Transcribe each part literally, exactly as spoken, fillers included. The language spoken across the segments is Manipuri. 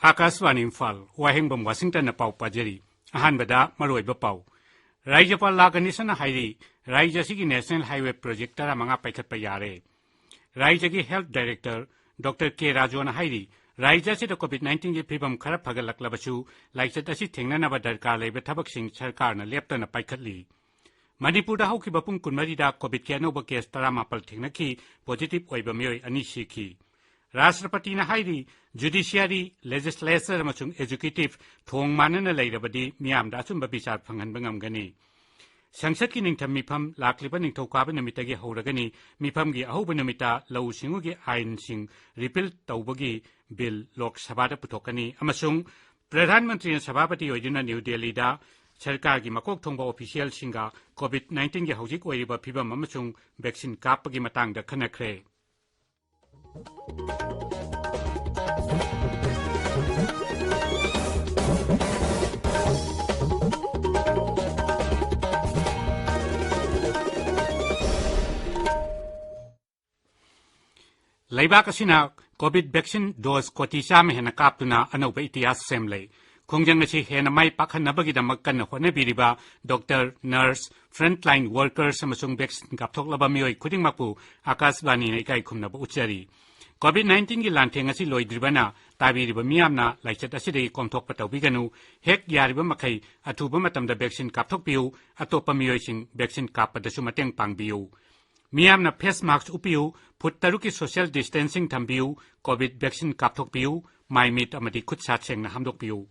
ꯑꯥꯀꯥꯁꯕꯥꯅꯤ ꯏꯝꯐꯥꯜ, ꯋꯥꯍꯦꯡꯕꯝ ꯋꯥꯁꯤꯡꯇꯟꯅ ꯄꯥꯎ ꯄꯥꯖꯔꯤ꯫ ꯑꯍꯥꯟꯕꯗ ꯃꯔꯨꯑꯣꯏꯕ ꯄꯥꯎ꯫ ꯔꯥꯖ꯭ꯌꯄꯥꯜ ꯂꯥ ꯒꯅꯦꯁꯟꯅ ꯍꯥꯏꯔꯤ, ꯔꯥꯖ꯭ꯌ ꯑꯁꯤꯒꯤ National Highway Project ꯇꯔꯥꯃꯉꯥ ꯄꯥꯏꯈꯠꯄ ꯌꯥꯔꯦ꯫ ꯔꯥꯖ꯭ꯌꯒꯤ Health Director Doctor ꯀꯦ ꯔꯥꯖꯨꯅ ꯍꯥꯏꯔꯤ, ꯔꯥꯖ꯭ꯌ ꯑꯁꯤꯗ COVID nineteenꯒꯤ ꯐꯤꯕꯝ ꯈꯔ ꯐꯒꯠꯂꯛꯂꯕꯁꯨ, ꯂꯥꯏꯆꯠ ꯑꯁꯤ ꯊꯦꯡꯅꯅꯕ ꯗꯔꯀꯥꯔ ꯂꯩꯕ ꯊꯕꯛꯁꯤꯡ ꯁꯔꯀꯥꯔꯅ ꯂꯦꯞꯇꯅ ꯄꯥꯏꯈꯠꯂꯤ꯫ ꯃꯅꯤꯄꯨꯔꯗ ꯍꯧꯈꯤꯕ ꯄꯨꯡ ꯀꯨꯟꯃꯔꯤꯗ COVIDꯀꯤ ꯑꯅꯧꯕ case ꯇꯔꯥꯃꯥꯄꯜ ꯊꯦꯡꯅꯈꯤ, positive ꯑꯣꯏꯕ ꯃꯤꯑꯣꯏ ꯑꯅꯤ ꯁꯤꯈꯤ꯫ ꯔꯥꯁꯇ꯭ꯔꯄꯇꯤꯅ ꯍꯥꯏꯔꯤ, Judiciary, Legislature ꯑꯃꯁꯨꯡ Executive ꯊꯣꯡ ꯃꯥꯟꯅꯅ ꯂꯩꯔꯕꯗꯤ ꯃꯤꯌꯥꯝꯗ ꯑꯆꯨꯝꯕ ꯕꯤꯆꯥꯔ ꯐꯪꯍꯟꯕ ꯉꯝꯒꯅꯤ꯫ ꯁꯪꯁꯠꯀꯤ ꯅꯤꯡꯊꯝ ꯃꯤꯐꯝ ꯂꯥꯛꯂꯤꯕ ꯅꯤꯡꯊꯧꯀꯥꯕ ꯅꯨꯃꯤꯠꯇꯒꯤ ꯍꯧꯔꯒꯅꯤ꯫ ꯃꯤꯐꯝꯒꯤ ꯑꯍꯧꯕ ꯅꯨꯃꯤꯠꯇ ꯂꯧꯎ ꯁꯤꯡꯎꯒꯤ ꯑꯥꯏꯟꯁꯤꯡ repeal ꯇꯧꯕꯒꯤ bill ꯂꯣꯛ ꯁꯚꯥꯗ ꯄꯨꯊꯣꯛꯀꯅꯤ ꯑꯃꯁꯨꯡ ꯄ꯭ꯔꯙꯥꯟ ꯃꯟꯇ꯭ꯔꯤꯅ ꯁꯚꯥꯄꯇꯤ ꯑꯣꯏꯗꯨꯅ ꯅ꯭ꯌꯨ ꯗꯦꯜꯂꯤꯗ ꯁꯔꯀꯥꯔꯒꯤ ꯃꯀꯣꯛ ꯊꯣꯡꯕ officialꯁꯤꯡꯒ COVID nineteenꯒꯤ ꯍꯧꯖꯤꯛ ꯑꯣꯏꯔꯤꯕ ꯐꯤꯕꯝ ꯑꯃꯁꯨꯡ vaccine ꯀꯥꯞꯄꯒꯤ ꯃꯇꯥꯡꯗ ꯈꯟꯅꯈ꯭ꯔꯦ꯫ ꯂꯩꯕꯥꯛ ꯑꯁꯤꯅ COVID vaccine dose ꯀꯣꯇꯤ ꯆꯥꯝꯃ ꯍꯦꯟꯅ ꯀꯥꯞꯇꯨꯅ ꯑꯅꯧꯕ ꯏꯇꯤꯍꯥꯁ ꯁꯦꯝꯂꯦ꯫ ꯈꯣꯡꯖꯪ ꯑꯁꯤ ꯍꯦꯟꯅ ꯃꯥꯏ ꯄꯥꯛꯍꯟꯅꯕꯒꯤꯗꯃꯛ ꯀꯟꯅ ꯍꯣꯠꯅꯕꯤꯔꯤꯕ doctor, nurse, frontline workers ꯑꯃꯁꯨꯡ vaccine ꯀꯥꯞꯊꯣꯛꯂꯕ ꯃꯤꯑꯣꯏ ꯈꯨꯗꯤꯡꯃꯛꯄꯨ ꯑꯥꯀꯥꯁꯕꯥꯅꯤꯅ ꯏꯀꯥꯏ ꯈꯨꯝꯅꯕ ꯎꯠꯆꯔꯤ꯫ COVID nineteenꯒꯤ ꯂꯥꯟꯊꯦꯡ ꯑꯁꯤ ꯂꯣꯏꯗ꯭ꯔꯤꯕꯅ ꯇꯥꯕꯤꯔꯤꯕ ꯃꯤꯌꯥꯝꯅ ꯂꯥꯏꯆꯠ ꯑꯁꯤꯗꯒꯤ ꯀꯣꯝꯊꯣꯛꯄ ꯇꯧꯕꯤꯒꯅꯨ꯫ ꯍꯦꯛ ꯌꯥꯔꯤꯕ ꯃꯈꯩ ꯑꯊꯨꯕ ꯃꯇꯝꯗ vaccine ꯀꯥꯞꯊꯣꯛꯄꯤꯌꯨ꯫ ꯑꯇꯣꯞꯄ ꯃꯤꯑꯣꯏꯁꯤꯡ vaccine ꯀꯥꯞꯄꯗꯁꯨ ꯃꯇꯦꯡ ꯄꯥꯡꯕꯤꯌꯨ꯫ ꯃꯤꯌꯥꯝꯅ face mask ꯎꯞꯄꯤꯌꯨ, ꯐꯨꯠ ꯇꯔꯨꯛꯀꯤ social distancing ꯊꯝꯕꯤꯌꯨ, COVID vaccine ꯀꯥꯞꯊꯣꯛꯄꯤꯌꯨ, ꯃꯥꯏ ꯃꯤꯠ ꯑꯃꯗꯤ ꯈꯨꯠ ꯁꯥ ꯁꯦꯡꯅ ꯍꯥꯝꯗꯣꯛꯄꯤꯌꯨ꯫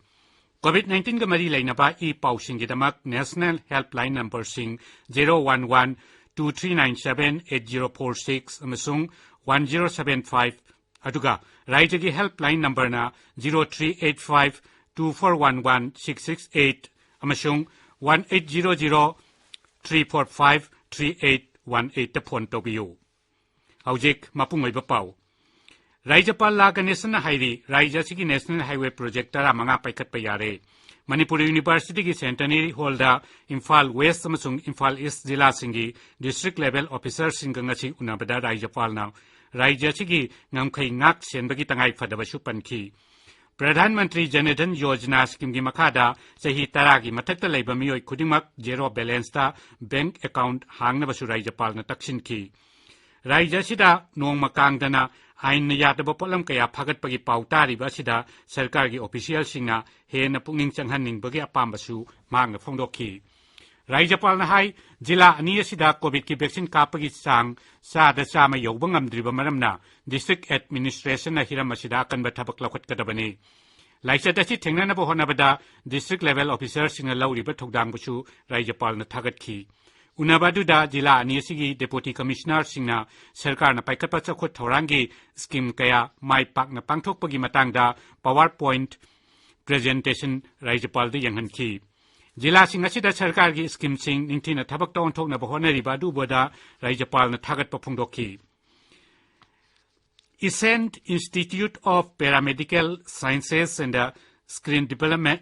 COVID nineteenꯒ ꯃꯔꯤ ꯂꯩꯅꯕ E ꯄꯥꯎꯁꯤꯡꯒꯤꯗꯃꯛ National Helpline numberꯁꯤꯡ zero one one two three nine seven eight zero four six ꯑꯃꯁꯨꯡ one zero seven five, ꯑꯗꯨꯒ ꯔꯥꯏꯖ꯭ꯌꯒꯤ helpline numberꯅ zero three eight five two four one one six six eight ꯑꯃꯁꯨꯡ one eight zero zero three four five three eight one eightꯇ phone ꯇꯧꯕꯤꯌꯨ꯫ ꯍꯧꯖꯤꯛ ꯃꯄꯨꯡ ꯑꯣꯏꯕ ꯄꯥꯎ꯫ ꯔꯥꯖ꯭ꯌꯄꯥꯜ ꯂꯥ ꯒꯅꯦꯁꯟꯅ ꯍꯥꯏꯔꯤ, ꯔꯥꯖ꯭ꯌ ꯑꯁꯤꯒꯤ National Highway Project ꯇꯔꯥꯃꯉꯥ ꯄꯥꯏꯈꯠꯄ ꯌꯥꯔꯦ꯫ ꯃꯅꯤꯄꯨꯔ Universityꯒꯤ Centenary Hallꯗ ꯏꯝꯐꯥꯜ West ꯑꯃꯁꯨꯡ ꯏꯝꯐꯥꯜ East ꯖꯤꯂꯥꯁꯤꯡꯒꯤ district level officerꯁꯤꯡꯒ ꯉꯁꯤ ꯎꯅꯕꯗ ꯔꯥꯖ꯭ꯌꯄꯥꯜꯅ ꯔꯥꯖ꯭ꯌ ꯑꯁꯤꯒꯤ ꯉꯝꯈꯩ ꯉꯥꯛ ꯁꯦꯟꯕꯒꯤ ꯇꯉꯥꯏ ꯐꯗꯕꯁꯨ ꯄꯟꯈꯤ꯫ ꯄ꯭ꯔꯙꯥꯟ ꯃꯟꯇ꯭ꯔꯤ ꯖꯟ ꯙꯟ ꯌꯣꯖꯅꯥ ꯁ꯭ꯀꯤꯝꯒꯤ ꯃꯈꯥꯗ ꯆꯍꯤ ꯇꯔꯥꯒꯤ ꯃꯊꯛꯇ ꯂꯩꯕ ꯃꯤꯑꯣꯏ ꯈꯨꯗꯤꯡꯃꯛ ꯖꯦꯔꯣ ꯕꯦꯂꯦꯟꯁꯇ ꯕꯦꯡꯛ ꯑꯦꯀꯥꯎꯟꯠ ꯍꯥꯡꯅꯕꯁꯨ ꯔꯥꯖ꯭ꯌꯄꯥꯜꯅ ꯇꯛꯁꯤꯟꯈꯤ꯫ ꯔꯥꯖ꯭ꯌ ꯑꯁꯤꯗ ꯅꯣꯡꯃ ꯀꯥꯡꯗꯅ ꯑꯥꯏꯟꯅ ꯌꯥꯗꯕ ꯄꯣꯠꯂꯝ ꯀꯌꯥ ꯐꯥꯒꯠꯄꯒꯤ ꯄꯥꯎ ꯇꯥꯔꯤꯕ ꯑꯁꯤꯗ ꯁꯔꯀꯥꯔꯒꯤ ꯑꯣꯐꯤꯁꯤꯌꯦꯜꯁꯤꯡꯅ ꯍꯦꯟꯅ ꯄꯨꯛꯅꯤꯡ ꯆꯪꯍꯟꯅꯤꯡꯕꯒꯤ ꯑꯄꯥꯝꯕꯁꯨ ꯃꯍꯥꯛꯅ ꯐꯣꯡꯗꯣꯛꯈꯤ꯫ ꯔꯥꯖ꯭ꯌꯄꯥꯜꯅ ꯍꯥꯏ, ꯖꯤꯂꯥ ꯑꯅꯤ ꯑꯁꯤꯗ ꯀꯣꯚꯤꯗꯀꯤ ꯚꯦꯛꯁꯤꯟ ꯀꯥꯞꯄꯒꯤ ꯆꯥꯡ ꯆꯥꯗ ꯆꯥꯝꯃ ꯌꯧꯕ ꯉꯝꯗ꯭ꯔꯤꯕ ꯃꯔꯝꯅ ꯗꯤꯁꯇ꯭ꯔꯤꯛ ꯑꯦꯗꯃꯤꯅꯤꯁꯇ꯭ꯔꯦꯁꯟꯅ ꯍꯤꯔꯝ ꯑꯁꯤꯗ ꯑꯀꯟꯕ ꯊꯕꯛ ꯂꯧꯈꯠꯀꯗꯕꯅꯤ꯫ ꯂꯥꯏꯆꯠ ꯑꯁꯤ ꯊꯦꯡꯅꯅꯕ ꯍꯣꯠꯅꯕꯗ ꯗꯤꯁꯇ꯭ꯔꯤꯛ ꯂꯦꯚꯦꯜ ꯑꯣꯐꯤꯁꯥꯔꯁꯤꯡꯅ ꯂꯧꯔꯤꯕ ꯊꯧꯗꯥꯡꯕꯨꯁꯨ ꯔꯥꯖ꯭ꯌꯄꯥꯜꯅ ꯊꯥꯒꯠꯈꯤ꯫ ꯎꯅꯕ ꯑꯗꯨꯗ ꯖꯤꯂꯥ ꯑꯅꯤ ꯑꯁꯤꯒꯤ ꯗꯦꯄꯨꯇꯤ ꯀꯃꯤꯁꯅꯔꯁꯤꯡꯅ ꯁꯔꯀꯥꯔꯅ ꯄꯥꯏꯈꯠꯄ ꯆꯥꯎꯈꯠ ꯊꯧꯔꯥꯡꯒꯤ ꯁ꯭ꯀꯤꯝ ꯀꯌꯥ ꯃꯥꯏ ꯄꯥꯛꯅ ꯄꯥꯡꯊꯣꯛꯄꯒꯤ ꯃꯇꯥꯡꯗ ꯄꯥꯋꯔ ꯄꯣꯏꯟꯠ ꯄ꯭ꯔꯖꯦꯟꯇꯦꯁꯟ ꯔꯥꯖ꯭ꯌꯄꯥꯜꯗ ꯌꯦꯡꯍꯟꯈꯤ꯫ ꯖꯤꯂꯥꯁꯤꯡ ꯑꯁꯤꯗ ꯁꯔꯀꯥꯔꯒꯤ ꯁ꯭ꯀꯤꯝꯁꯤꯡ ꯅꯤꯡꯊꯤꯅ ꯊꯕꯛꯇ ꯑꯣꯟꯊꯣꯛꯅꯕ ꯍꯣꯠꯅꯔꯤꯕ ꯑꯗꯨ ꯎꯕꯗ ꯔꯥꯖ꯭ꯌꯄꯥꯜꯅ ꯊꯥꯒꯠꯄ ꯐꯣꯡꯗꯣꯛꯈꯤ꯫ Essent Institute of Paramedical Sciences and Skill Development,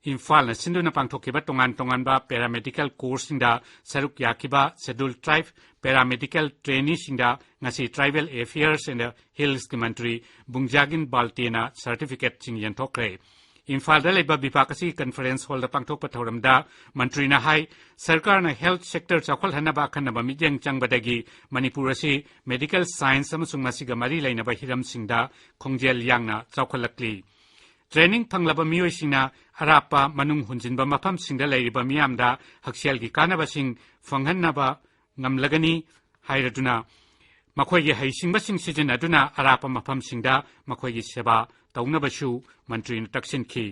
ꯏꯝꯐꯥꯜꯅ ꯁꯤꯟꯗꯨꯅ ꯄꯥꯡꯊꯣꯛꯈꯤꯕ ꯇꯣꯉꯥꯟ ꯇꯣꯉꯥꯟꯕ ꯄꯦꯔꯥꯃꯦꯗꯤꯀꯦꯜ ꯀꯣꯔꯁꯁꯤꯡꯗ ꯁꯔꯨꯛ ꯌꯥꯈꯤꯕ ꯁꯦꯗ꯭ꯌꯨꯜ ꯇ꯭ꯔꯥꯏꯕ ꯄꯦꯔꯥꯃꯦꯗꯤꯀꯦꯜ ꯇ꯭ꯔꯦꯅꯤꯁꯤꯡꯗ ꯉꯁꯤ ꯇ꯭ꯔꯥꯏꯕꯦꯜ ꯑꯦꯐꯤꯌꯔꯁ ꯑꯦꯟ ꯍꯤꯜꯁꯀꯤ ꯃꯟꯇ꯭ꯔꯤ ꯕꯨꯡꯖꯥꯒꯤꯟ ꯕꯥꯜꯇꯦꯅ ꯁꯥꯔꯇꯤꯐꯤꯀꯦꯠꯁꯤꯡ ꯌꯦꯟꯊꯣꯛꯈ꯭ꯔꯦ꯫ ꯏꯝꯐꯥꯜꯗ ꯂꯩꯕ ꯕꯤꯄꯥꯛ ꯑꯁꯤꯒꯤ ꯀꯟꯐꯔꯦꯟꯁ ꯍꯣꯜꯗ ꯄꯥꯡꯊꯣꯛꯄ ꯊꯧꯔꯝꯗ ꯃꯟꯇ꯭ꯔꯤꯅ ꯍꯥꯏ, ꯁꯔꯀꯥꯔꯅ ꯍꯦꯜꯊ ꯁꯦꯛꯇꯔ ꯆꯥꯎꯈꯠꯍꯟꯅꯕ ꯑꯈꯟꯅꯕ ꯃꯤꯠꯌꯦꯡ ꯆꯪꯕꯗꯒꯤ ꯃꯅꯤꯄꯨꯔ ꯑꯁꯤ ꯃꯦꯗꯤꯀꯦꯜ ꯁꯥꯏꯟꯁ ꯑꯃꯁꯨꯡ ꯃꯁꯤꯒ ꯃꯔꯤ ꯂꯩꯅꯕ ꯍꯤꯔꯝꯁꯤꯡꯗ ꯈꯣꯡꯖꯦꯜ ꯌꯥꯡꯅ ꯆꯥꯎꯈꯠꯂꯛꯂꯤ꯫ ꯇ꯭ꯔꯦꯅꯤꯡ ꯐꯪꯂꯕ ꯃꯤꯑꯣꯏꯁꯤꯡꯅ ꯑꯔꯥꯞꯄ ꯃꯅꯨꯡ ꯍꯨꯟꯖꯤꯟꯕ ꯃꯐꯝꯁꯤꯡꯗ ꯂꯩꯔꯤꯕ ꯃꯤꯌꯥꯝꯗ ꯍꯛꯁꯦꯜꯒꯤ ꯀꯥꯟꯅꯕꯁꯤꯡ ꯐꯪꯍꯟꯅꯕ ꯉꯝꯂꯒꯅꯤ ꯍꯥꯏꯔꯗꯨꯅ ꯃꯈꯣꯏꯒꯤ ꯍꯩꯁꯤꯡꯕꯁꯤꯡ ꯁꯤꯖꯤꯟꯅꯗꯨꯅ ꯑꯔꯥꯞꯄ ꯃꯐꯝꯁꯤꯡꯗ ꯃꯈꯣꯏꯒꯤ ꯁꯦꯕꯥ ꯇꯧꯅꯕꯁꯨ ꯃꯟꯇ꯭ꯔꯤꯅ ꯇꯛꯁꯤꯟꯈꯤ꯫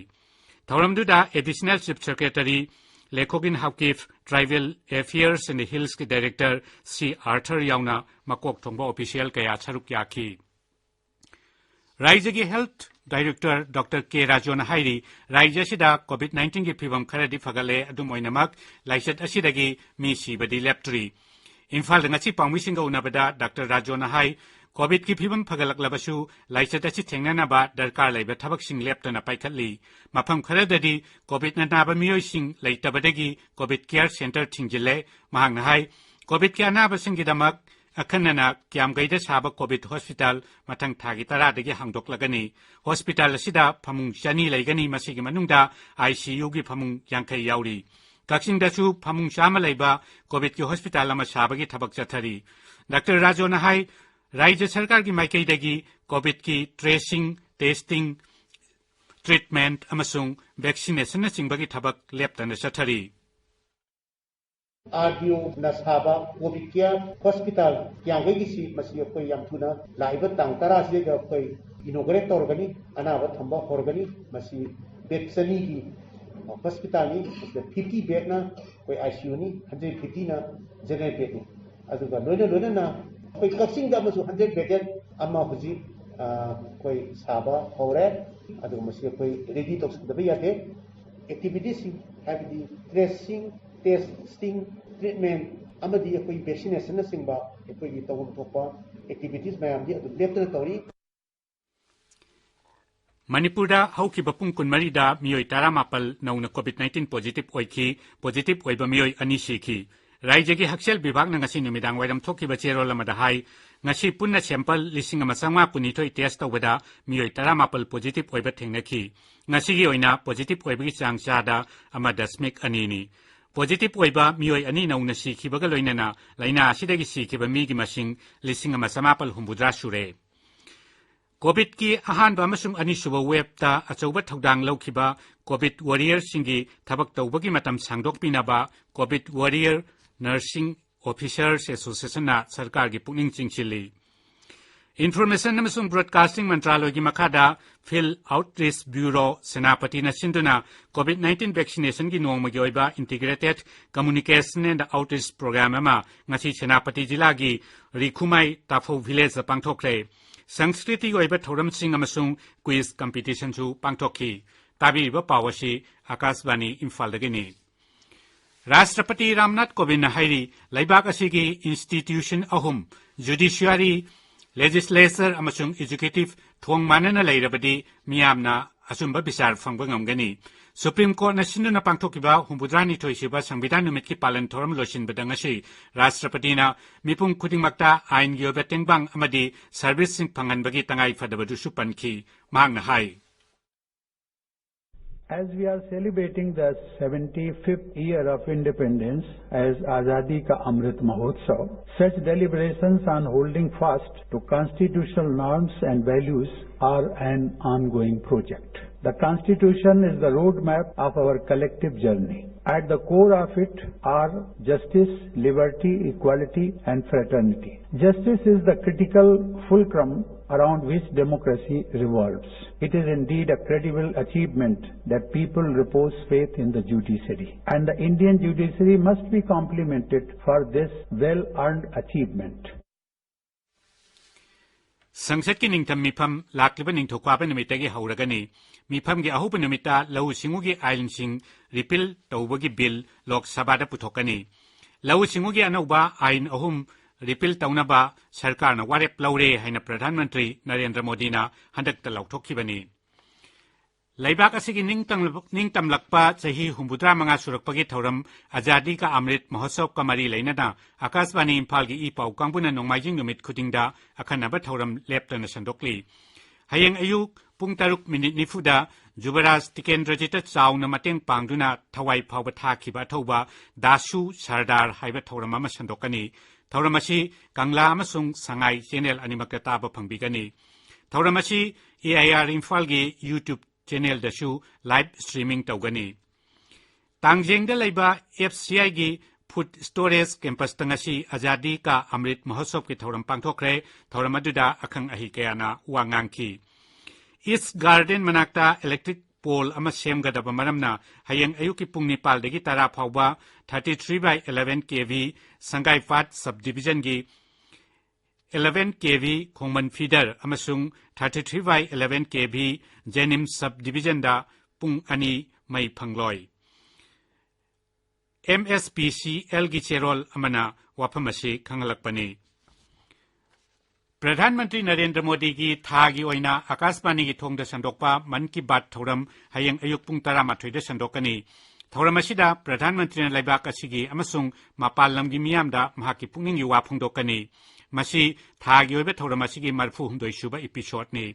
ꯊꯧꯔꯝꯗꯨꯗ additional chief secretary Lekhogin Haokip, tribal affairs and ꯍꯤꯜꯁꯀꯤ ꯗꯥꯏꯔꯦꯛꯇꯔ ꯁꯤ ꯑꯥꯔꯊꯔ ꯌꯥꯎꯅ ꯃꯀꯣꯛ ꯊꯣꯡꯕ ꯑꯣꯐꯤꯁꯤꯌꯦꯜ ꯀꯌꯥ ꯁꯔꯨꯛ ꯌꯥꯈꯤ꯫ ꯔꯥꯖ꯭ꯌꯒꯤ ꯍꯦꯜꯊ ꯗꯥꯏꯔꯦꯛꯇꯔ ꯗꯣꯛꯇꯔ ꯀꯦ ꯔꯥꯖꯣꯅ ꯍꯥꯏꯔꯤ, ꯔꯥꯖ꯭ꯌ ꯑꯁꯤꯗ ꯀꯣꯚꯤꯗ ꯅꯥꯏꯟꯇꯤꯟꯒꯤ ꯐꯤꯕꯝ ꯈꯔꯗꯤ ꯐꯒꯠꯂꯦ, ꯑꯗꯨꯝ ꯑꯣꯏꯅꯃꯛ ꯂꯥꯏꯆꯠ ꯑꯁꯤꯗꯒꯤ ꯃꯤ ꯁꯤꯕꯗꯤ ꯂꯦꯞꯇ꯭ꯔꯤ꯫ ꯏꯝꯐꯥꯜꯗ ꯉꯁꯤ ꯄꯥꯎꯃꯤꯁꯤꯡꯒ ꯎꯅꯕꯗ ꯗꯥꯛꯇꯔ ꯔꯥꯖꯣꯅ ꯍꯥꯏ, ꯀꯣꯚꯤꯗꯀꯤ ꯐꯤꯕꯝ ꯐꯒꯠꯂꯛꯂꯕꯁꯨ ꯂꯥꯏꯆꯠ ꯑꯁꯤ ꯊꯦꯡꯅꯅꯕ ꯗꯔꯀꯥꯔ ꯂꯩꯕ ꯊꯕꯛꯁꯤꯡ ꯂꯦꯞꯇꯅ ꯄꯥꯏꯈꯠꯂꯤ꯫ ꯃꯐꯝ ꯈꯔꯗꯗꯤ ꯀꯣꯚꯤꯗꯅ ꯅꯥꯕ ꯃꯤꯑꯣꯏꯁꯤꯡ ꯂꯩꯇꯕꯗꯒꯤ ꯀꯣꯚꯤꯗ ꯀꯦꯌꯔ ꯁꯦꯟꯇꯔ ꯊꯤꯡꯖꯤꯜꯂꯦ꯫ ꯃꯍꯥꯛꯅ ꯍꯥꯏ, ꯀꯣꯚꯤꯗꯀꯤ ꯑꯅꯥꯕꯁꯤꯡꯒꯤꯗꯃꯛ ꯑꯈꯟꯅꯅ ꯀ꯭ꯌꯥꯝꯒꯩꯗ ꯁꯥꯕ ꯀꯣꯚꯤꯗ ꯍꯣꯁꯄꯤꯇꯥꯜ ꯃꯊꯪ ꯊꯥꯒꯤ ꯇꯔꯥꯗꯒꯤ ꯍꯥꯡꯗꯣꯛꯂꯒꯅꯤ꯫ ꯍꯣꯁꯄꯤꯇꯥꯜ ꯑꯁꯤꯗ ꯐꯃꯨꯡ ꯆꯅꯤ ꯂꯩꯒꯅꯤ꯫ ꯃꯁꯤꯒꯤ ꯃꯅꯨꯡꯗ ICUꯒꯤ ꯐꯃꯨꯡ ꯌꯥꯡꯈꯩ ꯌꯥꯎꯔꯤ꯫ ꯀꯛꯆꯤꯡꯗꯁꯨ ꯐꯃꯨꯡ ꯆꯥꯝꯃ ꯂꯩꯕ ꯀꯣꯚꯤꯗꯀꯤ ꯍꯣꯁꯄꯤꯇꯥꯜ ꯑꯃ ꯁꯥꯕꯒꯤ ꯊꯕꯛ ꯆꯠꯊꯔꯤ꯫ ꯗꯥꯛꯇꯔ ꯔꯥꯖꯣꯅ ꯍꯥꯏ, ꯔꯥꯖ꯭ꯌ ꯁꯔꯀꯥꯔꯒꯤ ꯃꯥꯏꯀꯩꯗꯒꯤ ꯀꯣꯚꯤꯗꯀꯤ tracing, testing, treatment ꯑꯃꯁꯨꯡ vaccinationꯅꯆꯤꯡꯕꯒꯤ ꯊꯕꯛ ꯂꯦꯞꯇꯅ ꯆꯠꯊꯔꯤ꯫ RDOꯅ ꯁꯥꯕ ꯀꯣꯚꯤꯗ ꯀꯤꯌꯔ ꯍꯣꯁꯄꯤꯇꯥꯜ ꯀ꯭ꯌꯥꯝꯒꯩꯒꯤꯁꯤ ꯃꯁꯤ ꯑꯩꯈꯣꯏ ꯌꯥꯝ ꯊꯨꯅ ꯂꯥꯛꯏꯕ ꯇꯥꯡ ꯇꯔꯥꯁꯤꯗꯩꯗ ꯑꯩꯈꯣꯏ inaugurate ꯇꯧꯔꯒꯅꯤ, ꯑꯅꯥꯕ ꯊꯝꯕ ꯍꯧꯔꯒꯅꯤ꯫ ꯃꯁꯤ bed ꯆꯅꯤꯒꯤ ꯍꯣꯁꯄꯤꯇꯥꯜꯅꯤ꯫ ꯃꯁꯤꯗ fifty bedꯅ ꯑꯩꯈꯣꯏ ICUꯅꯤ, hundred fiftyꯅ general bedꯅꯤ꯫ ꯑꯗꯨꯒ ꯂꯣꯏꯅ ꯂꯣꯏꯅꯅ ꯑꯩꯈꯣꯏ ꯀꯛꯆꯤꯡꯗ ꯑꯃꯁꯨ hundred bedded ꯑꯃ ꯍꯧꯖꯤꯛ, ꯑ, ꯑꯩꯈꯣꯏ ꯁꯥꯕ ꯍꯧꯔꯦ꯫ ꯑꯗꯨꯒ ꯃꯁꯤ ꯑꯩꯈꯣꯏ ready ꯇꯧꯁꯤꯟꯗꯕ ꯌꯥꯗꯦ꯫ Activitiesꯁꯤꯡ ꯍꯥꯏꯕꯗꯤ tracing, testing, treatment ꯑꯃꯗꯤ ꯑꯩꯈꯣꯏ vaccinationꯅꯆꯤꯡꯕ ꯑꯩꯈꯣꯏꯒꯤ ꯇꯧꯐꯝ ꯊꯣꯛꯄ activities ꯃꯌꯥꯝꯗꯤ ꯑꯗꯨꯝ ꯂꯦꯞꯇꯅ ꯇꯧꯔꯤ꯫ ꯃꯅꯤꯄꯨꯔꯗ ꯍꯧꯈꯤꯕ ꯄꯨꯡ ꯀꯨꯟꯃꯔꯤꯗ ꯃꯤꯑꯣꯏ ꯇꯔꯥꯃꯥꯄꯜ ꯅꯧꯅ ꯀꯣꯚꯤꯗ ꯅꯥꯏꯟꯇꯤꯟ ꯄꯣꯖꯤꯇꯤꯚ ꯑꯣꯏꯈꯤ꯫ ꯄꯣꯖꯤꯇꯤꯚ ꯑꯣꯏꯕ ꯃꯤꯑꯣꯏ ꯑꯅꯤ ꯁꯤꯈꯤ꯫ ꯔꯥꯏꯖ꯭ꯌꯒꯤ ꯍꯛꯁꯦꯜ ꯕꯤꯚꯥꯒꯅ ꯉꯁꯤ ꯅꯨꯃꯤꯗꯥꯡ ꯋꯥꯏꯔꯝ ꯊꯣꯛꯈꯤꯕ ꯆꯦꯔꯣꯜ ꯑꯃꯗ ꯍꯥꯏ, ꯉꯁꯤ ꯄꯨꯟꯅ ꯁꯦꯝꯄꯜ ꯂꯤꯁꯤꯡ ꯑꯃ ꯆꯥꯝꯃꯉꯥ ꯀꯨꯟꯅꯤꯊꯣꯏ ꯇꯦꯁ ꯇꯧꯕꯗ ꯃꯤꯑꯣꯏ ꯇꯔꯥꯃꯥꯄꯜ ꯄꯣꯖꯤꯇꯤꯚ ꯑꯣꯏꯕ ꯊꯦꯡꯅꯈꯤ꯫ ꯉꯁꯤꯒꯤ ꯑꯣꯏꯅ ꯄꯣꯖꯤꯇꯤꯚ ꯑꯣꯏꯕꯒꯤ ꯆꯥꯡ ꯆꯥꯗ ꯑꯃ ꯗꯁꯃꯤꯛ ꯑꯅꯤꯅꯤ꯫ ꯄꯣꯖꯤꯇꯤꯚ ꯑꯣꯏꯕ ꯃꯤꯑꯣꯏ ꯑꯅꯤ ꯅꯧꯅ ꯁꯤꯈꯤꯕꯒ ꯂꯣꯏꯅꯅ ꯂꯥꯏꯅꯥ ꯑꯁꯤꯗꯒꯤ ꯁꯤꯈꯤꯕ ꯃꯤꯒꯤ ꯃꯁꯤꯡ ꯂꯤꯁꯤꯡ ꯑꯃ ꯆꯥꯃꯥꯄꯜ ꯍꯨꯝꯐꯨꯇꯔꯥ ꯁꯨꯔꯦ꯫ ꯀꯣꯚꯤꯗꯀꯤ ꯑꯍꯥꯟꯕ ꯑꯃꯁꯨꯡ ꯑꯅꯤꯁꯨꯕ ꯋꯦꯕꯇ ꯑꯆꯧꯕ ꯊꯧꯗꯥꯡ ꯂꯧꯈꯤꯕ ꯀꯣꯚꯤꯗ ꯋꯥꯔꯤꯌꯔꯁꯤꯡꯒꯤ ꯊꯕꯛ ꯇꯧꯕꯒꯤ ꯃꯇꯝ ꯁꯥꯡꯗꯣꯛꯄꯤꯅꯕ ꯀꯣꯚꯤꯗ ꯋꯥꯔꯤꯌꯔ ꯅꯔꯁꯤꯡ ꯑꯣꯐꯤꯁꯔꯁ ꯑꯦꯁꯣꯁꯤꯌꯦꯁꯟꯅ ꯁꯔꯀꯥꯔꯒꯤ ꯄꯨꯛꯅꯤꯡ ꯆꯤꯡꯁꯤꯜꯂꯤ꯫ ꯏꯟꯐꯣꯔꯃꯦꯁꯟ ꯑꯃꯁꯨꯡ ꯕ꯭ꯔꯣꯗꯀꯥꯁꯇꯤꯡ ꯃꯟꯇ꯭ꯔꯥꯂꯣꯏꯒꯤ ꯃꯈꯥꯗ Field Outreach Bureau ꯁꯦꯅꯥꯄꯇꯤꯅ ꯁꯤꯟꯗꯨꯅ ꯀꯣꯚꯤꯗ ꯅꯥꯏꯟꯇꯤꯟ vaccinationꯒꯤ ꯅꯣꯡꯃꯒꯤ ꯑꯣꯏꯕ Integrated Communication and Outreach Program ꯑꯃ ꯉꯁꯤ ꯁꯦꯅꯥꯄꯇꯤ ꯖꯤꯂꯥꯒꯤ ꯔꯤꯈꯨꯃꯥꯏ ꯇꯥꯐꯧ ꯚꯤꯂꯦꯖꯇ ꯄꯥꯡꯊꯣꯛꯈ꯭ꯔꯦ꯫ ꯁꯪꯁꯀ꯭ꯔꯤꯇꯤꯒꯤ ꯑꯣꯏꯕ ꯊꯧꯔꯝꯁꯤꯡ ꯑꯃꯁꯨꯡ quiz competitionꯁꯨ ꯄꯥꯡꯊꯣꯛꯈꯤ꯫ ꯇꯥꯕꯤꯔꯤꯕ ꯄꯥꯎ ꯑꯁꯤ ꯑꯥꯀꯥꯁꯕꯥꯅꯤ ꯏꯝꯐꯥꯜꯗꯒꯤꯅꯤ꯫ ꯔꯥꯁꯇ꯭ꯔꯄꯇꯤ ꯔꯥꯝꯅꯥꯊ ꯀꯣꯕꯤꯟꯗꯅ ꯍꯥꯏꯔꯤ, ꯂꯩꯕꯥꯛ ꯑꯁꯤꯒꯤ institution ꯑꯍꯨꯝ, judiciary, legislature ꯑꯃꯁꯨꯡ executive ꯊꯣꯡ ꯃꯥꯟꯅꯅ ꯂꯩꯔꯕꯗꯤ ꯃꯤꯌꯥꯝꯅ ꯑꯆꯨꯝꯕ ꯕꯤꯆꯥꯔ ꯐꯪꯕ ꯉꯝꯒꯅꯤ꯫ ꯁꯨꯄ꯭ꯔꯤꯝ ꯀꯣꯔꯠꯅ ꯁꯤꯟꯗꯨꯅ ꯄꯥꯡꯊꯣꯛꯈꯤꯕ ꯍꯨꯝꯐꯨꯇꯔꯥꯅꯤꯊꯣꯏ ꯁꯨꯕ ꯁꯪꯕꯤꯙꯥꯟ ꯅꯨꯃꯤꯠꯀꯤ ꯄꯥꯂꯟ ꯊꯧꯔꯝ ꯂꯣꯏꯁꯤꯟꯕꯗ ꯉꯁꯤ ꯔꯥꯁꯇ꯭ꯔꯄꯇꯤꯅ ꯃꯤꯄꯨꯝ ꯈꯨꯗꯤꯡꯃꯛꯇ ꯑꯥꯏꯟꯒꯤ ꯑꯣꯏꯕ ꯇꯦꯡꯕꯥꯡ ꯑꯃꯗꯤ ꯁꯔꯚꯤꯁꯁꯤꯡ ꯐꯪꯍꯟꯕꯒꯤ ꯇꯉꯥꯏ ꯐꯗꯕꯗꯨꯁꯨ ꯄꯟꯈꯤ꯫ ꯃꯍꯥꯛꯅ ꯍꯥꯏ, As we are celebrating the seventy-fifth year of independence as Azadi Ka Amrit Mahotsav, such deliberations on holding fast to constitutional norms and values are an ongoing project. The Constitution is the roadmap of our collective journey. At the core of it are justice, liberty, equality, and fraternity. Justice is the critical fulcrum around which democracy revolves. It is indeed a credible achievement that people repose faith in the judiciary. And the Indian judiciary must be complimented for this well-earned achievement. ꯁꯪꯁꯠꯀꯤ ꯅꯤꯡꯊꯝ ꯃꯤꯐꯝ ꯂꯥꯛꯂꯤꯕ ꯅꯤꯡꯊꯧꯀꯥꯕ ꯅꯨꯃꯤꯠꯇꯒꯤ ꯍꯧꯔꯒꯅꯤ꯫ ꯃꯤꯐꯝꯒꯤ ꯑꯍꯧꯕ ꯅꯨꯃꯤꯠꯇ ꯂꯧꯎ ꯁꯤꯡꯎꯒꯤ ꯑꯥꯏꯟꯁꯤꯡ ꯔꯤꯄꯤꯜ ꯇꯧꯕꯒꯤ ꯕꯤꯜ ꯂꯣꯛ ꯁꯚꯥꯗ ꯄꯨꯊꯣꯛꯀꯅꯤ꯫ ꯂꯧꯎ ꯁꯤꯡꯎꯒꯤ ꯑꯅꯧꯕ ꯑꯥꯏꯟ ꯑꯍꯨꯝ ꯔꯤꯄꯤꯜ ꯇꯧꯅꯕ ꯁꯔꯀꯥꯔꯅ ꯋꯥꯔꯦꯞ ꯂꯧꯔꯦ ꯍꯥꯏꯅ ꯄ꯭ꯔꯙꯥꯟ ꯃꯟꯇ꯭ꯔꯤ ꯅꯔꯦꯟꯗ꯭ꯔ ꯃꯣꯗꯤꯅ ꯍꯟꯗꯛꯇ ꯂꯥꯎꯊꯣꯛꯈꯤꯕꯅꯤ꯫ ꯂꯩꯕꯥꯛ ꯑꯁꯤꯒꯤ ꯅꯤꯡꯇꯝ-, ꯅꯤꯡꯇꯝꯂꯛꯄ ꯆꯍꯤ ꯍꯨꯝꯐꯨꯇꯔꯥ ꯃꯉꯥ ꯁꯨꯔꯛꯄꯒꯤ ꯊꯧꯔꯝ ꯑꯖꯥꯗꯤ ꯀꯥ ꯑꯃ꯭ꯔꯤꯠ ꯃꯍꯣꯠꯁꯕꯀ ꯃꯔꯤ ꯂꯩꯅꯅ ꯑꯀꯥꯁꯕꯥꯅꯤ ꯏꯝꯐꯥꯜꯒꯤ ꯏ ꯄꯥꯎ ꯀꯥꯡꯕꯨꯅ ꯅꯣꯡꯃꯥꯏꯖꯤꯡ ꯅꯨꯃꯤꯠ ꯈꯨꯗꯤꯡꯗ ꯑꯈꯟꯅꯕ ꯊꯧꯔꯝ ꯂꯦꯞꯇꯅ ꯁꯟꯗꯣꯛꯂꯤ꯫ ꯍꯌꯦꯡ ꯑꯌꯨꯛ ꯄꯨꯡ ꯇꯔꯨꯛ ꯃꯤꯅꯤꯠ ꯅꯤꯐꯨꯗ ꯖꯨꯕꯔꯥꯖ ꯇꯤꯀꯦꯟꯗ꯭ꯔꯖꯤꯠꯇ ꯆꯥꯎꯅ ꯃꯇꯦꯡ ꯄꯥꯡꯗꯨꯅ ꯊꯋꯥꯏ ꯐꯥꯎꯕ ꯊꯥꯈꯤꯕ ꯑꯊꯧꯕ ꯗꯥꯁꯨ ꯁꯔꯗꯥꯔ ꯍꯥꯏꯕ ꯊꯧꯔꯝ ꯑꯃ ꯁꯟꯗꯣꯛꯀꯅꯤ꯫ ꯊꯧꯔꯝ ꯑꯁꯤ ꯀꯪꯂꯥ ꯑꯃꯁꯨꯡ ꯁꯉꯥꯏ ꯆꯦꯅꯦꯜ ꯑꯅꯤꯃꯛꯇ ꯇꯥꯕ ꯐꯪꯕꯤꯒꯅꯤ꯫ ꯊꯧꯔꯝ ꯑꯁꯤ ꯑꯦ ꯑꯥꯏ ꯑꯥꯔ ꯏꯝꯐꯥꯜꯒꯤ YouTube ꯆꯦꯅꯦꯜꯗꯁꯨ ꯂꯥꯏꯚ ꯁ꯭ꯇ꯭ꯔꯤꯃꯤꯡ ꯇꯧꯒꯅꯤ꯫ ꯇꯥꯡꯖꯦꯡꯗ ꯂꯩꯕ ꯑꯦꯐ ꯁꯤ ꯑꯥꯏꯒꯤ ꯐꯨꯗ ꯁ꯭ꯇꯣꯔꯦꯖ ꯀꯦꯝꯄꯁꯇ ꯉꯁꯤ ꯑꯖꯥꯗꯤ ꯀꯥ ꯑꯃ꯭ꯔꯤꯠ ꯃꯍꯣꯠꯁꯕꯀꯤ ꯊꯧꯔꯝ ꯄꯥꯡꯊꯣꯛꯈ꯭ꯔꯦ꯫ ꯊꯧꯔꯝ ꯑꯗꯨꯗ ꯑꯈꯪ ꯑꯍꯩ ꯀꯌꯥꯅ ꯋꯥ ꯉꯥꯡꯈꯤ꯫ ꯏꯁ ꯒꯥꯔꯗꯦꯟ ꯃꯅꯥꯛꯇ ꯏꯂꯦꯛꯇ꯭ꯔꯤꯛ ꯄꯣꯜ ꯑꯃ ꯁꯦꯝꯒꯗꯕ ꯃꯔꯝꯅ ꯍꯌꯦꯡ ꯑꯌꯨꯛꯀꯤ ꯄꯨꯡ ꯅꯤꯄꯥꯜꯗꯒꯤ ꯇꯔꯥ ꯐꯥꯎꯕ thirty three by eleven K V ꯁꯪꯒꯥꯏꯄꯥꯠ ꯁꯕ ꯗꯤꯕꯤꯖꯟꯒꯤ eleven K V Khongman feeder ꯑꯃꯁꯨꯡ thirty three by eleven K V JNIMS sub ꯗꯤꯕꯤꯖꯟꯗ ꯄꯨꯡ ꯑꯅꯤ ꯃꯩ ꯐꯪꯂꯣꯏ꯫ ꯑꯦꯝ ꯑꯦꯁ ꯄꯤ ꯁꯤ ꯑꯦꯜꯒꯤ ꯆꯦꯔꯣꯜ ꯑꯃꯅ ꯋꯥꯐꯝ ꯑꯁꯤ ꯈꯪꯍꯜꯂꯛꯄꯅꯤ꯫ ꯄ꯭ꯔꯙꯥꯟ ꯃꯟꯇ꯭ꯔꯤ ꯅꯔꯦꯟꯗ꯭ꯔ ꯃꯣꯗꯤꯒꯤ ꯊꯥꯒꯤ ꯑꯣꯏꯅ ꯑꯀꯥꯁꯕꯥꯅꯤꯒꯤ ꯊꯣꯡꯗ ꯁꯟꯗꯣꯛꯄ ꯃꯟ ꯀꯤ ꯕꯥꯠ ꯊꯧꯔꯝ ꯍꯌꯦꯡ ꯑꯌꯨꯛ ꯄꯨꯡ ꯇꯔꯥꯃꯥꯊꯣꯏꯗ ꯁꯟꯗꯣꯛꯀꯅꯤ꯫ ꯊꯧꯔꯝ ꯑꯁꯤꯗ ꯄ꯭ꯔꯙꯥꯟ ꯃꯟꯇ꯭ꯔꯤꯅ ꯂꯩꯕꯥꯛ ꯑꯁꯤꯒꯤ ꯑꯃꯁꯨꯡ ꯃꯄꯥꯟ ꯂꯝꯒꯤ ꯃꯤꯌꯥꯝꯗ ꯃꯍꯥꯛꯀꯤ ꯄꯨꯛꯅꯤꯡꯒꯤ ꯋꯥ ꯐꯣꯡꯗꯣꯛꯀꯅꯤ꯫ ꯃꯁꯤ ꯊꯥꯒꯤ ꯑꯣꯏꯕ ꯊꯧꯔꯝ ꯑꯁꯤꯒꯤ ꯃꯔꯤꯐꯨ ꯍꯨꯝꯗꯣꯏ ꯁꯨꯕ episode ꯅꯤ꯫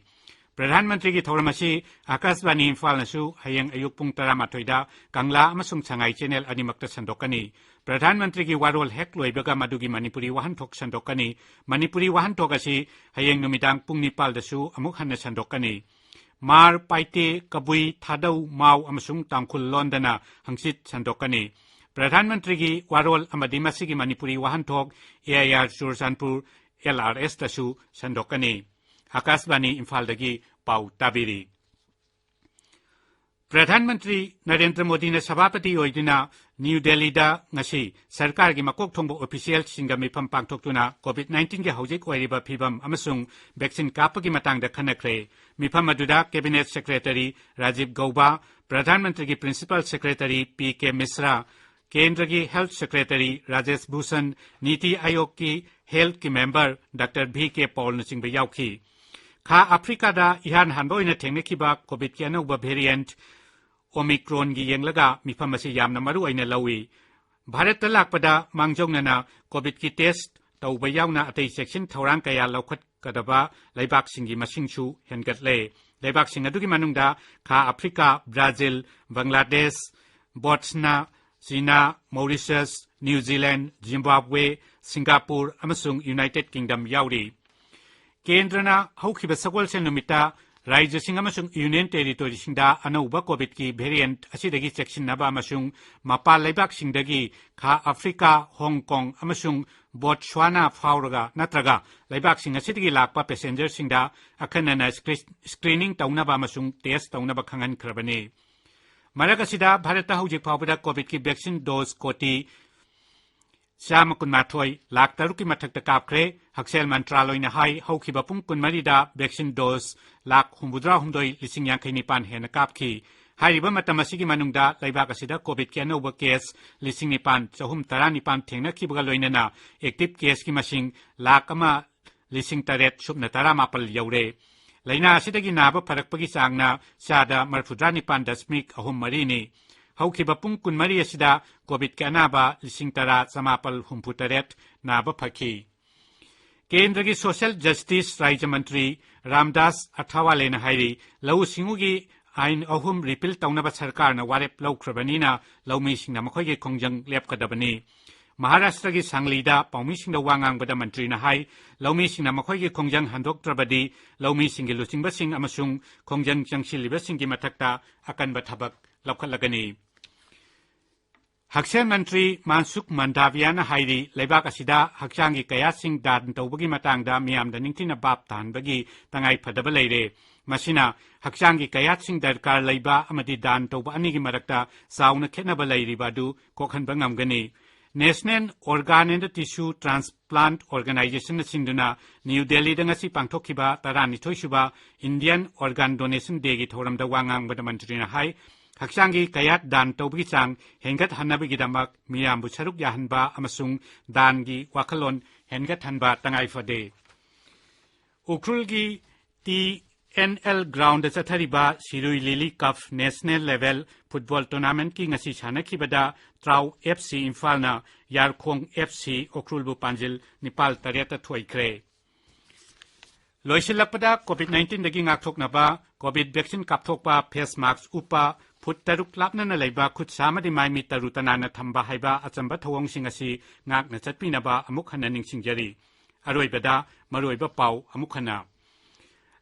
ꯄ꯭ꯔꯙꯥꯟ ꯃꯟꯇ꯭ꯔꯤꯒꯤ ꯊꯧꯔꯝ ꯑꯁꯤ ꯑꯀꯥꯁꯕꯥꯅꯤ ꯏꯝꯐꯥꯜꯅꯁꯨ ꯍꯌꯦꯡ ꯑꯌꯨꯛ ꯄꯨꯡ ꯇꯔꯥꯃꯥꯊꯣꯏꯗ ꯀꯪꯂꯥ ꯑꯃꯁꯨꯡ ꯁꯉꯥꯏ ꯆꯦꯅꯦꯜ ꯑꯅꯤꯃꯛꯇ ꯁꯟꯗꯣꯛꯀꯅꯤ꯫ ꯄ꯭ꯔꯙꯥꯟ ꯃꯟꯇ꯭ꯔꯤꯒꯤ ꯋꯥꯔꯣꯜ ꯍꯦꯛ ꯂꯣꯏꯕꯒ ꯃꯗꯨꯒꯤ ꯃꯅꯤꯄꯨꯔꯤ ꯋꯥꯍꯟꯊꯣꯛ ꯁꯟꯗꯣꯛꯀꯅꯤ꯫ ꯃꯅꯤꯄꯨꯔꯤ ꯋꯥꯍꯟꯊꯣꯛ ꯑꯁꯤ ꯍꯌꯦꯡ ꯅꯨꯃꯤꯗꯥꯡ ꯄꯨꯡ ꯅꯤꯄꯥꯜꯗꯁꯨ ꯑꯃꯨꯛ ꯍꯟꯅ ꯁꯟꯗꯣꯛꯀꯅꯤ꯫ ꯃꯥꯔ, ꯄꯥꯏꯇꯦ, ꯀꯕꯨꯏ, ꯊꯥꯗꯧ, ꯃꯥꯎ ꯑꯃꯁꯨꯡ ꯇꯥꯡꯈꯨꯜ ꯂꯣꯟꯗꯅ ꯍꯪꯆꯤꯠ ꯁꯟꯗꯣꯛꯀꯅꯤ꯫ ꯄ꯭ꯔꯙꯥꯟ ꯃꯟꯇ꯭ꯔꯤꯒꯤ ꯋꯥꯔꯣꯜ ꯑꯃꯗꯤ ꯃꯁꯤꯒꯤ ꯃꯅꯤꯄꯨꯔꯤ ꯋꯥꯍꯟꯊꯣꯛ AIR ꯆꯨꯔꯆꯥꯟꯄꯨꯔ LRS ꯇꯁꯨ ꯁꯟꯗꯣꯛꯀꯅꯤ꯫ ꯑꯀꯥꯁꯕꯥꯅꯤ ꯏꯝꯐꯥꯜꯗꯒꯤ ꯄꯥꯎ ꯇꯥꯕꯤꯔꯤ꯫ ꯄ꯭ꯔꯙꯥꯟ ꯃꯟꯇ꯭ꯔꯤ ꯅꯔꯦꯟꯗ꯭ꯔ ꯃꯣꯗꯤꯅ ꯁꯚꯥꯄꯇꯤ ꯑꯣꯏꯗꯨꯅ ꯅ꯭ꯌꯨ ꯗꯦꯜꯂꯤꯗ ꯉꯁꯤ ꯁꯔꯀꯥꯔꯒꯤ ꯃꯀꯣꯛ ꯊꯣꯡꯕ ꯑꯣꯐꯤꯁꯤꯌꯦꯜꯁꯤꯡꯒ ꯃꯤꯐꯝ ꯄꯥꯡꯊꯣꯛꯇꯨꯅ COVID nineteen ꯒꯤ ꯍꯧꯖꯤꯛ ꯑꯣꯏꯔꯤꯕ ꯐꯤꯕꯝ ꯑꯃꯁꯨꯡ vaccine ꯀꯥꯞꯄꯒꯤ ꯃꯇꯥꯡꯗ ꯈꯟꯅꯈ꯭ꯔꯦ꯫ ꯃꯤꯐꯝ ꯑꯗꯨꯗ cabinet secretary ꯔꯥꯖꯤꯕ ꯒꯧꯕꯥ, ꯄ꯭ꯔꯙꯥꯟ ꯃꯟꯇ꯭ꯔꯤꯒꯤ principal secretary ꯄꯤ ꯀꯦ ꯃꯤꯁ꯭ꯔꯥ, ꯀꯦꯟꯗ꯭ꯔꯒꯤ health secretary ꯔꯥꯖꯦꯁ ꯚꯨꯁꯟ, ꯅꯤꯇꯤ ꯑꯥꯌꯣꯒꯀꯤ health ꯀꯤ member ꯗꯥꯛꯇꯔ ꯚꯤ ꯀꯦ ꯄꯥꯎꯜꯅꯆꯤꯡꯕ ꯌꯥꯎꯈꯤ꯫ ꯈꯥ ꯑꯐ꯭ꯔꯤꯀꯥꯗ ꯏꯍꯥꯟ ꯍꯥꯟꯕ ꯑꯣꯏꯅ ꯊꯦꯡꯅꯈꯤꯕ COVID ꯀꯤ ꯑꯅꯧꯕ variant Omicron ꯒꯤ ꯌꯦꯡꯂꯒ ꯃꯤꯐꯝ ꯑꯁꯤ ꯌꯥꯝꯅ ꯃꯔꯨ ꯑꯣꯏꯅ ꯂꯧꯏ꯫ ꯚꯥꯔꯠꯇ ꯂꯥꯛꯄꯗ ꯃꯥꯡꯖꯧꯅꯅ COVID ꯀꯤ test ꯇꯧꯕ ꯌꯥꯎꯅ ꯑꯇꯩ ꯆꯦꯛꯁꯤꯟ ꯊꯧꯔꯥꯡ ꯀꯌꯥ ꯂꯧꯈꯠꯀꯗꯕ ꯂꯩꯕꯥꯛꯁꯤꯡꯒꯤ ꯃꯁꯤꯡꯁꯨ ꯍꯦꯟꯒꯠꯂꯦ꯫ ꯂꯩꯕꯥꯛꯁꯤꯡ ꯑꯗꯨꯒꯤ ꯃꯅꯨꯡꯗ ꯈꯥ Africa, Brazil, Bangladesh, Botswana, China, Mauritius, New Zealand, Zimbabwe, Singapore ꯑꯃꯁꯨꯡ United Kingdom ꯌꯥꯎꯔꯤ꯫ ꯀꯦꯟꯗ꯭ꯔꯅ ꯍꯧꯈꯤꯕ ꯁꯒꯣꯜꯁꯦꯟ ꯅꯨꯃꯤꯠꯇ ꯔꯥꯖ꯭ꯌꯁꯤꯡ ꯑꯃꯁꯨꯡ Union Territory ꯁꯤꯡꯗ ꯑꯅꯧꯕ COVID ꯀꯤ variant ꯑꯁꯤꯗꯒꯤ ꯆꯦꯛꯁꯤꯟꯅꯕ ꯑꯃꯁꯨꯡ ꯃꯄꯥꯟ ꯂꯩꯕꯥꯛꯁꯤꯡꯗꯒꯤ ꯈꯥ ꯑꯐ꯭ꯔꯤꯀꯥ, ꯍꯣꯡ ꯀꯣꯡ ꯑꯃꯁꯨꯡ ꯕꯣꯠꯁ꯭ꯋꯥꯅꯥ ꯐꯥꯎꯔꯒ ꯅꯠꯇ꯭ꯔꯒ ꯂꯩꯕꯥꯛꯁꯤꯡ ꯑꯁꯤꯗꯒꯤ ꯂꯥꯛꯄ passenger ꯁꯤꯡꯗ ꯑꯈꯟꯅꯅ scree-, screening ꯇꯧꯅꯕ ꯑꯃꯁꯨꯡ test ꯇꯧꯅꯕ ꯈꯪꯍꯟꯈ꯭ꯔꯕꯅꯤ꯫ ꯃꯔꯛ ꯑꯁꯤꯗ ꯚꯥꯔꯠꯇ ꯍꯧꯖꯤꯛ ꯐꯥꯎꯕꯗ COVID ꯀꯤ vaccine dose ꯀꯣꯇꯤ ꯆꯥꯝꯃ ꯀꯨꯟꯃꯥꯊꯣꯏ ꯂꯥꯈ ꯇꯔꯨꯛꯀꯤ ꯃꯊꯛꯇ ꯀꯥꯞꯈ꯭ꯔꯦ꯫ ꯍꯛꯁꯦꯜ ꯃꯟꯇ꯭ꯔꯥꯂꯣꯏꯅ ꯍꯥꯏ, ꯍꯧꯈꯤꯕ ꯄꯨꯡ ꯀꯨꯟꯃꯔꯤꯗ vaccine dose ꯂꯥꯈ ꯍꯨꯝꯐꯨꯇꯔꯥ ꯍꯨꯝꯗꯣꯏ ꯂꯤꯁꯤꯡ ꯌꯥꯡꯈꯩ ꯅꯤꯄꯥꯟ ꯍꯦꯟꯅ ꯀꯥꯞꯈꯤ꯫ ꯍꯥꯏꯔꯤꯕ ꯃꯇꯝ ꯑꯁꯤꯒꯤ ꯃꯅꯨꯡꯗ ꯂꯩꯕꯥꯛ ꯑꯁꯤꯗ COVID ꯀꯤ ꯑꯅꯧꯕ case ꯂꯤꯁꯤꯡ ꯅꯤꯄꯥꯟ ꯆꯍꯨꯝ ꯇꯔꯥꯅꯤꯄꯥꯟ ꯊꯦꯡꯅꯈꯤꯕꯒ ꯂꯣꯏꯅꯅ active case ꯀꯤ ꯃꯁꯤꯡ ꯂꯥꯈ ꯑꯃ ꯂꯤꯁꯤꯡ ꯇꯔꯦꯠ ꯁꯨꯞꯅ ꯇꯔꯥꯃꯥꯄꯜ ꯌꯧꯔꯦ꯫ ꯂꯥꯏꯅꯥ ꯑꯁꯤꯗꯒꯤ ꯅꯥꯕ ꯐꯔꯛꯄꯒꯤ ꯆꯥꯡꯅ ꯆꯥꯗ ꯃꯔꯐꯨꯇꯔꯥ ꯅꯤꯄꯥꯟ ꯗꯁꯃꯤꯛ ꯑꯍꯨꯝ ꯃꯔꯤꯅꯤ꯫ ꯍꯧꯈꯤꯕ ꯄꯨꯡ ꯀꯨꯟꯃꯔꯤ ꯑꯁꯤꯗ ꯀꯣꯚꯤꯗꯀꯤ ꯑꯅꯥꯕ ꯂꯤꯁꯤꯡ ꯇꯔꯥ ꯆꯃꯥꯄꯜ ꯍꯨꯝꯐꯨ ꯇꯔꯦꯠ ꯅꯥꯕ ꯐꯈꯤ꯫ ꯀꯦꯟꯗ꯭ꯔꯒꯤ ꯁꯣꯁꯤꯌꯦꯜ ꯖꯁꯇꯤꯁ ꯔꯥꯖ꯭ꯌ ꯃꯟꯇ꯭ꯔꯤ ꯔꯥꯝꯗꯥꯁ ꯑꯊꯥꯋꯥꯂꯦꯅ ꯍꯥꯏꯔꯤ, ꯂꯧꯎ ꯁꯤꯡꯎꯒꯤ ꯑꯥꯏꯟ ꯑꯍꯨꯝ ꯔꯤꯄꯤꯜ ꯇꯧꯅꯕ ꯁꯔꯀꯥꯔꯅ ꯋꯥꯔꯦꯞ ꯂꯧꯈ꯭ꯔꯕꯅꯤꯅ ꯂꯧꯃꯤꯁꯤꯡꯅ ꯃꯈꯣꯏꯒꯤ ꯈꯣꯡꯖꯪ ꯂꯦꯞꯀꯗꯕꯅꯤ꯫ ꯃꯍꯥꯔꯥꯁꯇ꯭ꯔꯒꯤ ꯁꯥꯡꯂꯤꯗ ꯄꯥꯎꯃꯤꯁꯤꯡꯗ ꯋꯥ ꯉꯥꯡꯕꯗ ꯃꯟꯇ꯭ꯔꯤꯅ ꯍꯥꯏ, ꯂꯧꯃꯤꯁꯤꯡꯅ ꯃꯈꯣꯏꯒꯤ ꯈꯣꯡꯖꯪ ꯍꯟꯗꯣꯛꯇ꯭ꯔꯕꯗꯤ ꯂꯧꯃꯤꯁꯤꯡꯒꯤ ꯂꯨꯆꯤꯡꯕꯁꯤꯡ ꯑꯃꯁꯨꯡ ꯈꯣꯡꯖꯪ ꯆꯪꯁꯤꯜꯂꯤꯕꯁꯤꯡꯒꯤ ꯃꯊꯛꯇ ꯑꯀꯟꯕ ꯊꯕꯛ ꯂꯧꯈꯠꯂꯒꯅꯤ꯫ ꯍꯛꯁꯦꯜ ꯃꯟꯇ꯭ꯔꯤ ꯃꯥꯟꯁꯨꯈ ꯃꯟꯗꯥꯚꯤꯌꯥꯅ ꯍꯥꯏꯔꯤ, ꯂꯩꯕꯥꯛ ꯑꯁꯤꯗ ꯍꯛꯆꯥꯡꯒꯤ ꯀꯌꯥꯠꯁꯤꯡ ꯗꯥꯟ ꯇꯧꯕꯒꯤ ꯃꯇꯥꯡꯗ ꯃꯤꯌꯥꯝꯗ ꯅꯤꯡꯊꯤꯅ ꯚꯥꯞ ꯇꯥꯍꯟꯕꯒꯤ ꯇꯉꯥꯏ ꯐꯗꯕ ꯂꯩꯔꯦ꯫ ꯃꯁꯤꯅ ꯍꯛꯆꯥꯡꯒꯤ ꯀꯌꯥꯠꯁꯤꯡ ꯗꯔꯀꯥꯔ ꯂꯩꯕ ꯑꯃꯗꯤ ꯗꯥꯟ ꯇꯧꯕ ꯑꯅꯤꯒꯤ ꯃꯔꯛꯇ ꯆꯥꯎꯅ ꯈꯦꯠꯅꯕ ꯂꯩꯔꯤꯕ ꯑꯗꯨ ꯀꯣꯛꯍꯟꯕ ꯉꯝꯒꯅꯤ꯫ National Organ and Tissue Transplant Organizationꯅ ꯁꯤꯟꯗꯨꯅ ꯅ꯭ꯌꯨ ꯗꯦꯜꯂꯤꯗ ꯉꯁꯤ ꯄꯥꯡꯊꯣꯛꯈꯤꯕ ꯇꯔꯥꯅꯤꯊꯣꯏ ꯁꯨꯕ Indian Organ Donation Dayꯒꯤ ꯊꯧꯔꯝꯗ ꯋꯥ ꯉꯥꯡꯕꯗ ꯃꯟꯇ꯭ꯔꯤꯅ ꯍꯥꯏ, ꯍꯛꯆꯥꯡꯒꯤ ꯀꯌꯥꯠ ꯗꯥꯟ ꯇꯧꯕꯒꯤ ꯆꯥꯡ ꯍꯦꯟꯒꯠꯍꯟꯅꯕꯒꯤꯗꯃꯛ ꯃꯤꯌꯥꯝꯕꯨ ꯁꯔꯨꯛ ꯌꯥꯍꯟꯕ ꯑꯃꯁꯨꯡ ꯗꯥꯟꯒꯤ ꯋꯥꯈꯜꯂꯣꯟ ꯍꯦꯟꯒꯠꯍꯟꯕ ꯇꯉꯥꯏ ꯐꯗꯦ꯫ ꯎꯈ꯭ꯔꯨꯜꯒꯤ ꯇꯤ ꯑꯦꯟ ꯑꯦꯜ ꯒ꯭ꯔꯥꯎꯟꯗ ꯆꯠꯊꯔꯤꯕ ꯁꯤꯔꯨꯏ ꯂꯤꯂꯤ ꯀꯞ ꯅꯦꯁꯅꯦꯜ ꯂꯦꯚꯦꯜ ꯐꯨꯠꯕꯣꯜ ꯇꯣꯔꯅꯥꯃꯦꯟꯠꯀꯤ ꯉꯁꯤ ꯁꯥꯟꯅꯈꯤꯕꯗ ꯇ꯭ꯔꯥꯎ ꯑꯦꯐ ꯁꯤ ꯏꯝꯐꯥꯜꯅ ꯌꯥꯔꯈꯣꯡ ꯑꯦꯐ ꯁꯤ ꯎꯈ꯭ꯔꯨꯜꯕꯨ ꯄꯥꯟꯖꯤꯜ ꯅꯤꯄꯥꯜ ꯇꯔꯦꯠꯇ ꯊꯣꯏꯈ꯭ꯔꯦ꯫ ꯂꯣꯏꯁꯤꯜꯂꯛꯄꯗ ꯀꯣꯚꯤꯗ ꯅꯥꯏꯟꯇꯤꯟꯗꯒꯤ ꯉꯥꯛꯊꯣꯛꯅꯕ ꯀꯣꯚꯤꯗ ꯚꯦꯛꯁꯤꯟ ꯀꯥꯞꯊꯣꯛꯄ, ꯐꯦꯁ ꯃꯥꯛꯁ ꯎꯞꯄ, ꯐꯨꯠ ꯇꯔꯨꯛ ꯂꯥꯞꯅꯅ ꯂꯩꯕ, ꯈꯨꯠ ꯁꯥ ꯑꯃꯗꯤ ꯃꯥꯏ ꯃꯤꯠ ꯇꯔꯨ ꯇꯅꯥꯟꯅ ꯊꯝꯕ ꯍꯥꯏꯕ ꯑꯆꯝꯕ ꯊꯧꯑꯣꯡꯁꯤꯡ ꯑꯁꯤ ꯉꯥꯛꯅ ꯆꯠꯄꯤꯅꯕ ꯑꯃꯨꯛ ꯍꯟꯅ ꯅꯤꯡꯁꯤꯡꯖꯔꯤ꯫ ꯑꯔꯣꯏꯕꯗ ꯃꯔꯨꯑꯣꯏꯕ ꯄꯥꯎ ꯑꯃꯨꯛ ꯍꯟꯅ꯫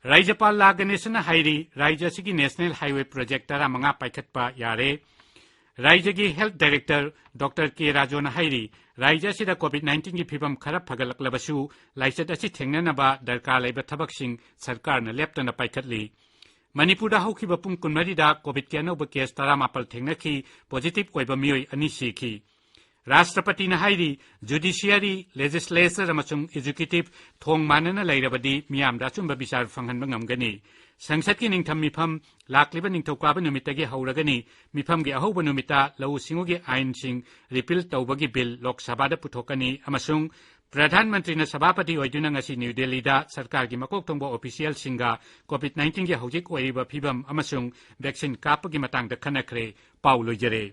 ꯔꯥꯖ꯭ꯌꯄꯥꯜ ꯂꯥ ꯒꯅꯦꯁꯟꯅ ꯍꯥꯏꯔꯤ, ꯔꯥꯖ꯭ꯌ ꯑꯁꯤꯒꯤ ꯅꯦꯁꯅꯦꯜ ꯍꯥꯏꯋꯦ ꯄ꯭ꯔꯣꯖꯦꯛ ꯇꯔꯥꯃꯉꯥ ꯄꯥꯏꯈꯠꯄ ꯌꯥꯔꯦ꯫ ꯔꯥꯖ꯭ꯌꯒꯤ ꯍꯦꯜꯊ ꯗꯥꯏꯔꯦꯛꯇꯔ ꯗꯣꯛꯇꯔ ꯀꯦ ꯔꯥꯖꯣꯅ ꯍꯥꯏꯔꯤ, ꯔꯥꯖ꯭ꯌ ꯑꯁꯤꯗ ꯀꯣꯚꯤꯗ ꯅꯥꯏꯟꯇꯤꯟꯒꯤ ꯐꯤꯕꯝ ꯈꯔ ꯐꯒꯠꯂꯛꯂꯕꯁꯨ ꯂꯥꯏꯆꯠ ꯑꯁꯤ ꯊꯦꯡꯅꯅꯕ ꯗꯔꯀꯥꯔ ꯂꯩꯕ ꯊꯕꯛꯁꯤꯡ ꯁꯔꯀꯥꯔꯅ ꯂꯦꯞꯇꯅ ꯄꯥꯏꯈꯠꯂꯤ꯫ ꯃꯅꯤꯄꯨꯔꯗ ꯍꯧꯈꯤꯕ ꯄꯨꯡ ꯀꯨꯟꯃꯔꯤꯗ ꯀꯣꯚꯤꯗꯀꯤ ꯑꯅꯧꯕ ꯀꯦꯁ ꯇꯔꯥꯃꯥꯄꯜ ꯊꯦꯡꯅꯈꯤ, ꯄꯣꯖꯤꯇꯤꯚ ꯑꯣꯏꯕ ꯃꯤꯑꯣꯏ ꯑꯅꯤ ꯁꯤꯈꯤ꯫ ꯔꯥꯁꯇ꯭ꯔꯄꯇꯤꯅ ꯍꯥꯏꯔꯤ, ꯖꯨꯗꯤꯁꯤꯌꯔꯤ, ꯂꯦꯖꯤꯁꯂꯦꯆꯔ ꯑꯃꯁꯨꯡ ꯑꯦꯛꯖꯤꯀ꯭ꯌꯨꯇꯤꯚ ꯊꯣꯡ ꯃꯥꯟꯅꯅ ꯂꯩꯔꯕꯗꯤ ꯃꯤꯌꯥꯝꯗ ꯑꯆꯨꯝꯕ ꯕꯤꯆꯥꯔ ꯐꯪꯍꯟꯕ ꯉꯝꯒꯅꯤ꯫ ꯁꯪꯁꯠꯀꯤ ꯅꯤꯡꯊꯝ ꯃꯤꯐꯝ ꯂꯥꯛꯂꯤꯕ ꯅꯤꯡꯊꯧꯀꯥꯕ ꯅꯨꯃꯤꯠꯇꯒꯤ ꯍꯧꯔꯒꯅꯤ꯫ ꯃꯤꯐꯝꯒꯤ ꯑꯍꯧꯕ ꯅꯨꯃꯤꯠꯇ ꯂꯧꯎ ꯁꯤꯡꯎꯒꯤ ꯑꯥꯏꯟꯁꯤꯡ ꯔꯤꯄꯤꯜ ꯇꯧꯕꯒꯤ ꯕꯤꯜ ꯂꯣꯛ ꯁꯚꯥꯗ ꯄꯨꯊꯣꯛꯀꯅꯤ ꯑꯃꯁꯨꯡ ꯄ꯭ꯔꯙꯥꯟ ꯃꯟꯇ꯭ꯔꯤꯅ ꯁꯚꯥꯄꯇꯤ ꯑꯣꯏꯗꯨꯅ ꯉꯁꯤ ꯅ꯭ꯌꯨ ꯗꯦꯜꯂꯤꯗ ꯁꯔꯀꯥꯔꯒꯤ ꯃꯀꯣꯛ ꯊꯣꯡꯕ ꯑꯣꯐꯤꯁꯤꯌꯦꯜꯁꯤꯡꯒ ꯀꯣꯚꯤꯗ ꯅꯥꯏꯟꯇꯤꯟꯒꯤ ꯍꯧꯖꯤꯛ ꯑꯣꯏꯔꯤꯕ ꯐꯤꯕꯝ ꯑꯃꯁꯨꯡ ꯚꯦꯛꯁꯤꯟ ꯀꯥꯞꯄꯒꯤ ꯃꯇꯥꯡꯗ ꯈꯟꯅꯈ꯭ꯔꯦ꯫ ꯄꯥꯎ ꯂꯣꯏꯖꯔꯦ꯫